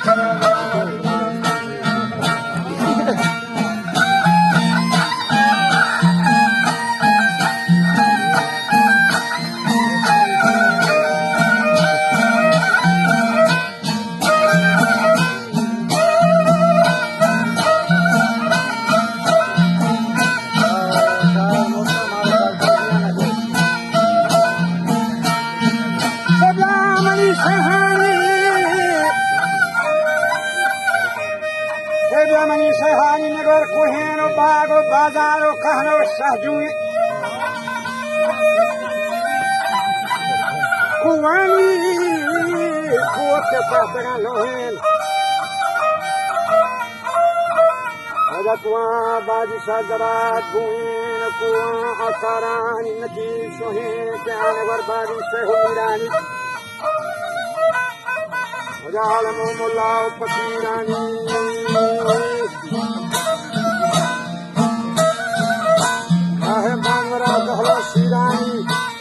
سجا منی سہانی، سجا منی سہانی، نگور کوہین و باغ و بازار و کہن و شہجوئی۔ کوانی کوت پہتگاں لوہین۔ ادا کوان بادشاہ زرات بوئین، کوان اثارانی نتی شوہین، کہ آنے ور بادشاہ میرانی۔ ادا عالم و ملا و فقیرانی، آہ بانورا دہلا شیرانی۔